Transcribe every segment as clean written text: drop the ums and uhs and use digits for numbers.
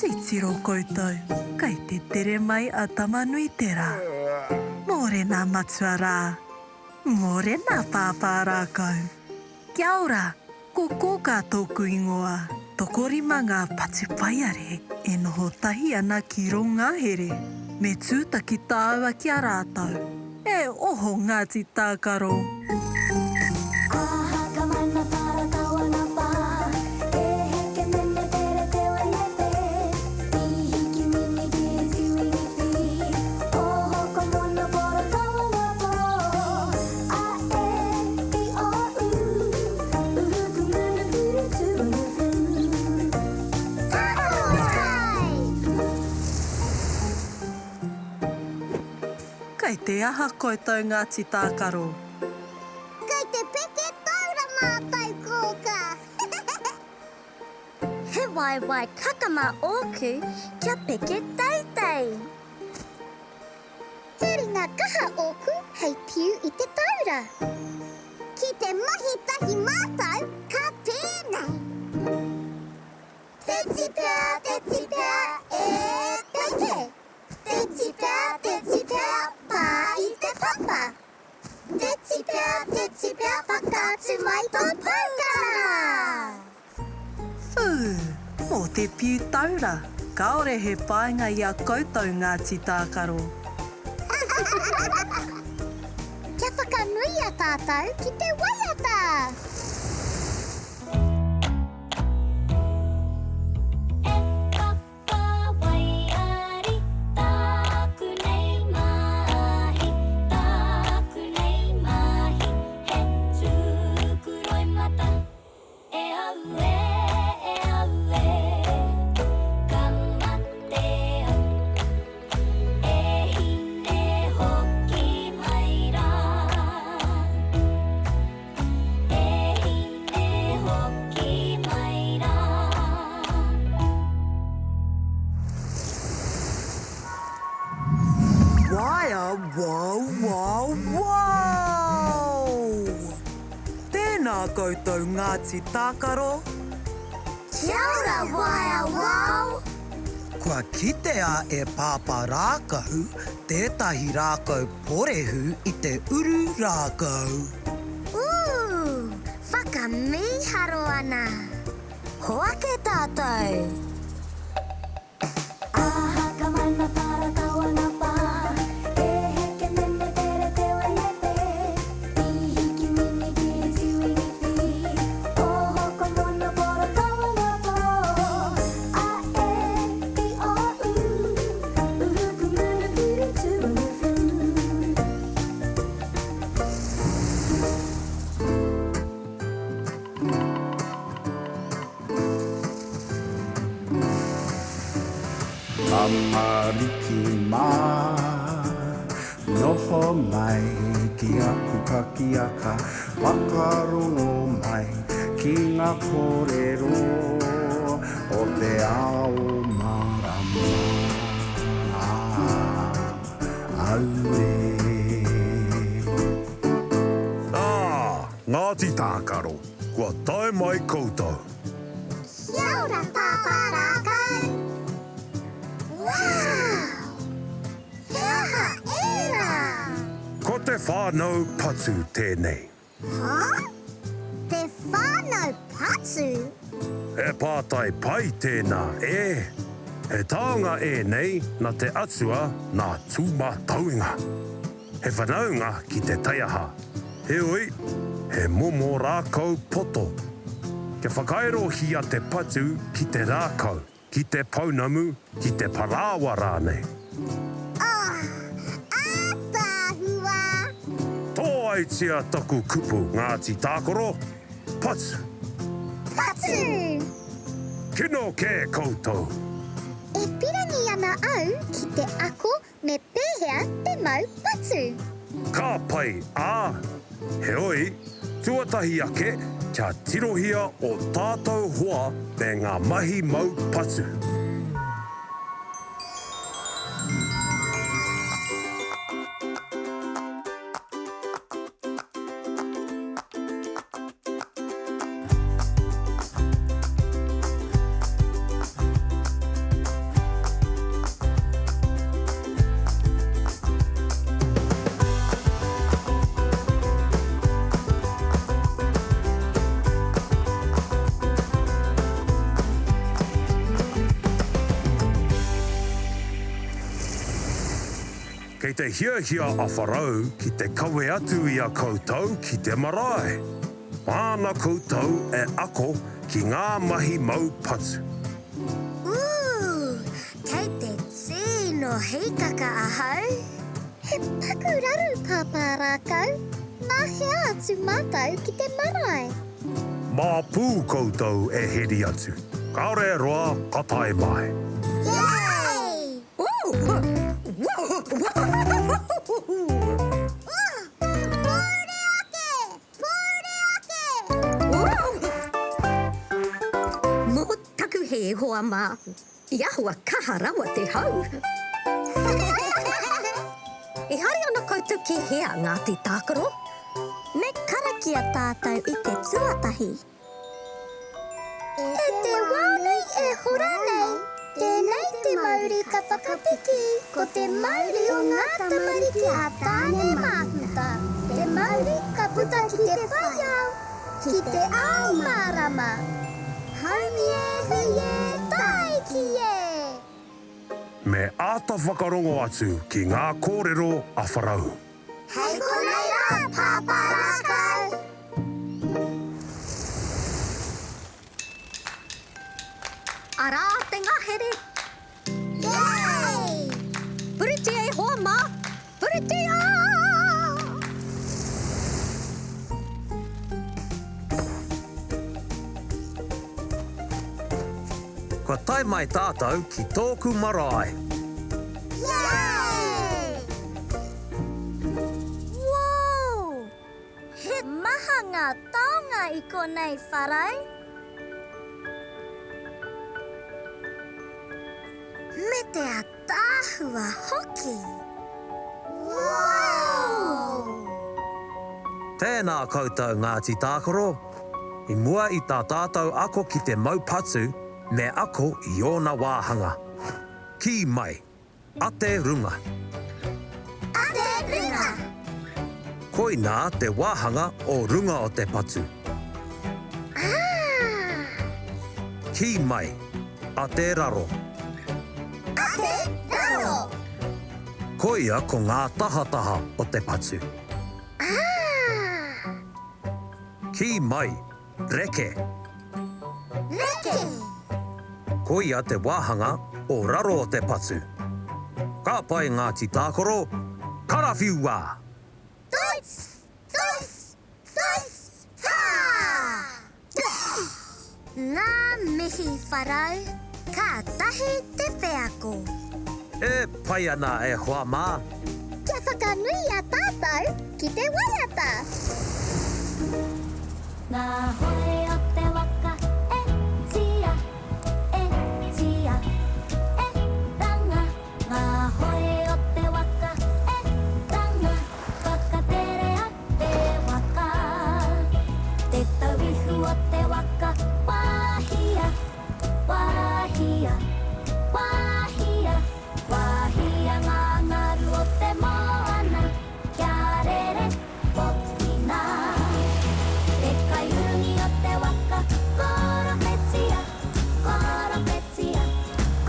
Titiro koutou, kei te tere mai a Tamanuiterā. Mōrena matua rā! Mōrena pāpā rākau! Kia ora! Ko Kōkā tōku ingoa. Tokorima ngā patupaiare e noho tahi ana ki rō ngahere. Me tūtaki tāua ki a rātou. E oho Ngāti Tākaro! Kei te aha koutou Ngāti Tākaro? Kei te peke taura mātou kōkā! He waewae kakama ōku kia peke teitei. He ringa kaha ōku hei piu i te taura. Ki te mahi tahi mātou, ka pēnei. Te tipea, te tipea, e peke! Te tipea, te tipea, pā i te papa! Te tipea, te tipea, whakaatu mai tō taukara! Whū! Mō te piu taura, kāore he painga i a koutou Ngāti Tākaro. Kia whakanuia tātou ki te waiata! E papa waiari tāku nei mahi, tāku nei mahi, he tuku roimata. E aue, e aue, ka mate au. E hine hoki mai rā. E hine hoki mai rā. Waea wow wow wow! Tēnā koutou Ngāti Tākaro! Kia ora Waea Wow! Kua kitea e Pāpā Rākau tētahi rākau porehu i te uru rākau. Ooh! Whakamīharo ana! Hoake tātou! Tamariki mā, noho mai ki aku pakiaka, whakarongo mai ki ngā kōrero o te ao mārama. Auē. Ā, Ngāti Tākaro, kua tae mai koutou. Kia ora Pāpā Rākau! Wow! He aha ērā? Ko te whānau patu tēnei. Huh? Te whānau patu? He pātai pai tēnā, e! He taonga ēnei na te Atua nā Tūmatauenga. He whanaunga ki te taiaha. Heoi, he momo rākau poto. Kia whakairohia te patu ki te rākau, ki te pounamu, ki te parāoa rānei. Oh, ātaahua! Tōaitia taku kupu, Ngāti Tākoro, patu! Patu! Kino kē koutou! E pirangi ana au ki te ako Me pēhea te mau patu? Ka pai, ā, heoi, tuatahi ake kia tirohia ō tātou hoa me ngā mahi mau patu. Kei te hiahia a Wharau ki te kawe atu i a koutou ki te marae. Māna koutou e ako ki ngā mahi mau patu. Ooh, kei te tino hīkaka ahau. He paku raru, Pāpā Rākau. Mā hea atu mātou ki te marae? Mā pū koutou e heri atu. Kāore e roa ka tae mai. Yay! Pōuri ake! Pōuri ake! Mō taku hē, hoa mā, i ahua kaha rawa te hau. E haere ana koutou ki hea, Ngāti Tākaro? Me karakia tātou i te tuatahi. E te wā nei e hora nei, tēnei te mauri ka whakapiki, ko te mauri o ngā tamariki a Tāne Māhuta, te mauri ka puta ki te whai ao, ki te ao mārama. Haumi e, hui e, tāiki e! Me āta whakarongo atu ki ngā kōrero a Wharau. Hei konei rā, Pāpā Rākau! Arā te ngahere! Yay! Puritia e hoa mā! Puritia! Kua tae mai tātou ki tōku marae. Yay! Woo! He maha ngā taonga i konei, Wharau. Me te ataahua hoki! Woo! Tēnā koutou Ngāti Tākaro. I mua i tā tātou ako ki te mau patu, me ako i ōna wāhanga. Kī mai, A te runga. A te runga. Koinā te wāhanga o runga o te patu. Ah! Kī mai, A te raro. A te raro. Koia ko ngā tahataha o te patu. Ah! Kī mai, Reke. Reke. Koia te wāhanga o raro o te patu. Ka pai Ngāti Tākaro, karawhiua! Toits! Toits! Toits! Hā! Ngā mihi Wharau, kātahi te wheako. E pai ana e hoa mā. Kia whakanuia tātou ki te waiata. Ngā hoe o te waka e tia, e tia, e ranga. Ngā hoe o te waka e ranga, whakaterea te waka. Te tauihu o te waka, wāhia, wāhia, wāhia. Wāhia ngā ngaru o te moana, kia rere pokina. Te kaiurungi o te waka, koropetia, koropetia,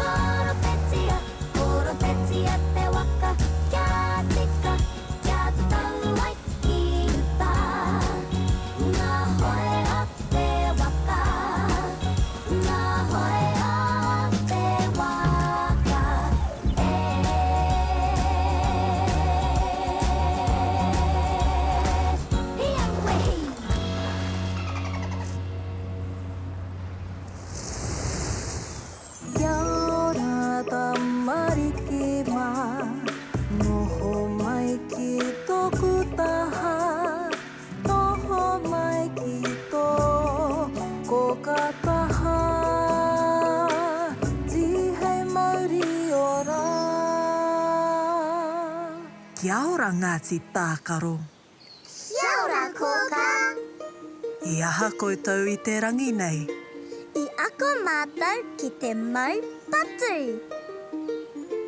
koropetia, koropetia te waka, kia tika, kia tau ai ki uta. Ngā hoe o te waka. Ngā hoe o te waka e. Hi aue hi! Kia ora tamariki mā, noho mai ki tōku taha. Noho mai ki tō kōkā taha, Tīhei mauri ora. Kia ora Ngāti Tākaro. Kia ora kōkā. I aha koutou i te rangi nei? I ako mātou ki te mau patu.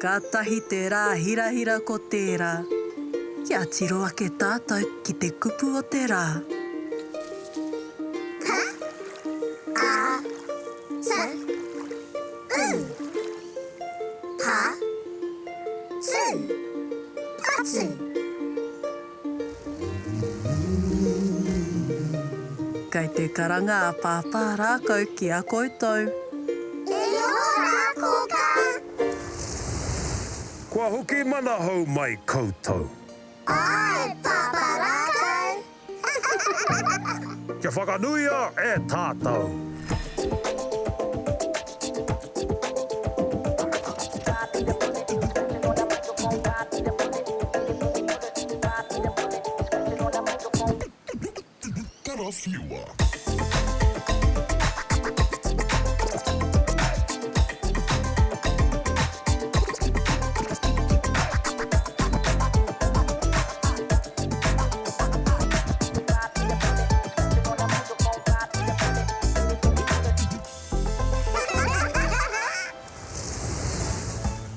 Kātahi te rā hirahira ko tērā. Kia tiro ake tātou ki te kupu o te rā. P, A, T, U. Pa, tu. Kei te karanga a Pāpā Rākau ki a koutou. E ora, Kōkā! Kua hoki manahou mai koutou. Āe, Pāpā Rākau! Kia whakanuia e tātou. Karawhiua.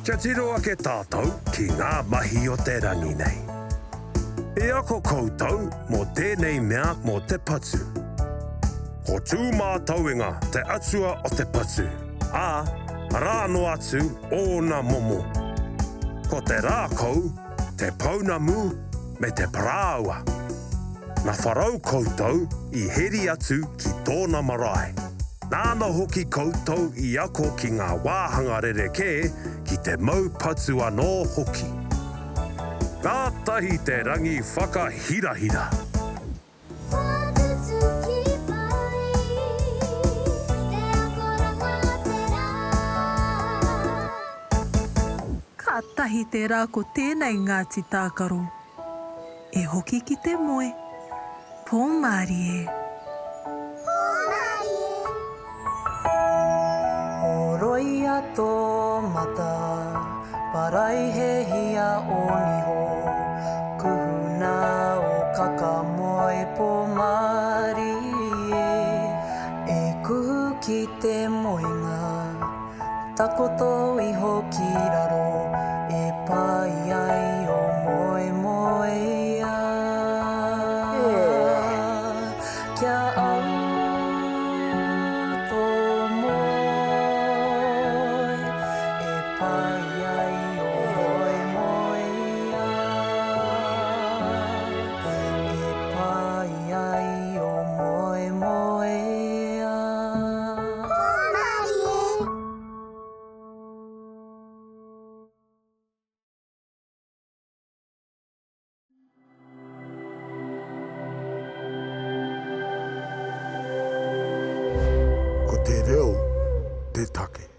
Kia tiro ake tātou ki ngā mahi o te rangi nei. I ako koutou mō tēnei mea mō te patu. Ko Tūmātauenga te atua o te patu, ā, arā noa atu ōna momo. Ko te rākau, te pounamu me te parāoa. Na Wharau koutou i heri atu ki tōna marae. Nāna hoki koutou i ako ki ngā wāhanga rerekē ki te mau patu anō hoki. Kātahi te rangi whakahirahira! Kua tutuki pai te akoranga o te rā. Kātahi te rā ko tēnei Ngāti Tākaro. E hoki ki te moe. Pō mārie. Pō mārie. Horoia tō mata, paraihehia ō niho, kuhuna ō kaka moe pō mārie, e kuhu ki te moenga. Takoto iho ki raro e pai ai o moemoeā. Kia au tō moe e pai ai o moemoeā. E pai ai o moemoeā. Hōmarie. Ko te reo te take.